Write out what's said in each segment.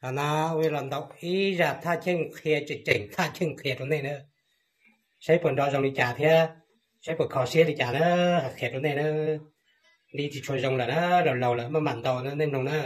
Ntawm no wb los ntaus ib zaj thaj cheeb qhia tseem tseem thaj cheeb qhia rau nej na, saib puas nrov zoo li cas thiab saib puas kho siab li cas na, qhia rau nej na. Li tsis tshua zoo lawm na, laus laus lawm maj mam ntaus na nej mloog na.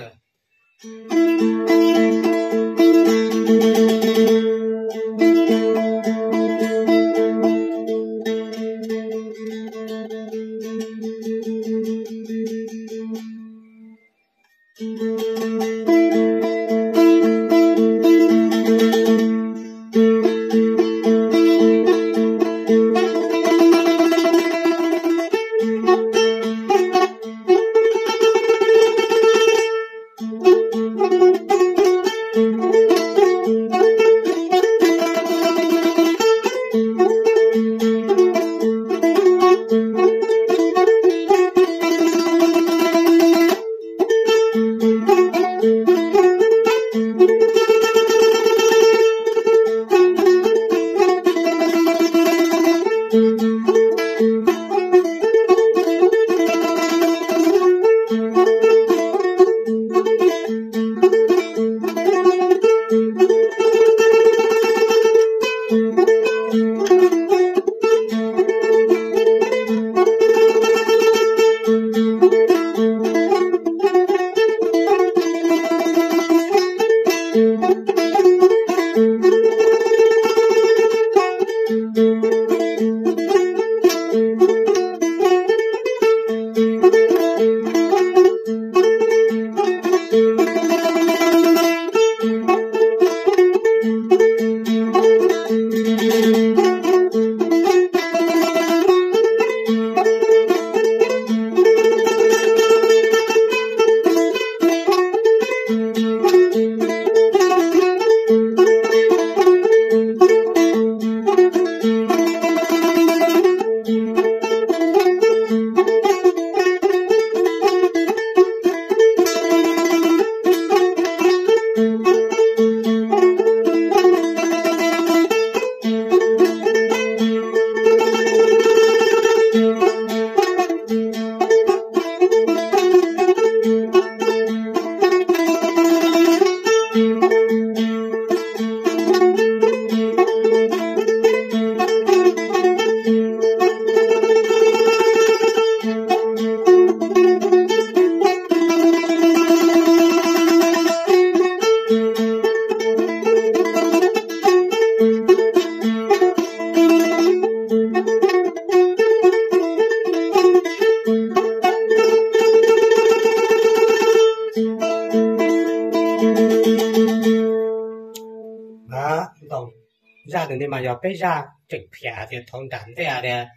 Zaj ntawm no mas yog peb zaj tseem qhia tias thaum nram ntej tias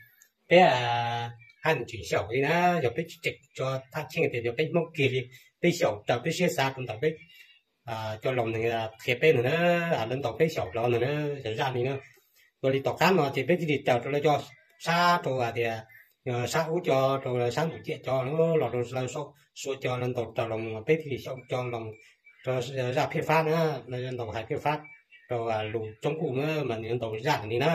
peb haj tseem xyaum li na, yog peb tsis tseem tso thaj cheeb tias yog peb Hmoob kiag li, peb xyaum raws peb siab xav rau ntawm peb cov laus nws qhia peb no na, lawv ntaus peb xyaum los no na, yog zaj li na. Ua li tom qab no ces peb thiaj li raws rau lawv cov sab rau hais tias sab ub cov rau sab ntuj ciam cov los rau lawv Suav cov lawv ntaus raws los peb thiaj li xyaum cov los rau zaj phiaj fab na, lawv ntaus hais phiaj fab rau lus coob kuj na mas nws ntaus zaj li na.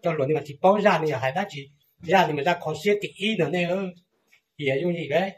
Cov hluas ne mas tsis paub zaj ne yog hais dab tsi, zaj ne mas zaj kho siab tim ib no ne, yog yooj yim lawm.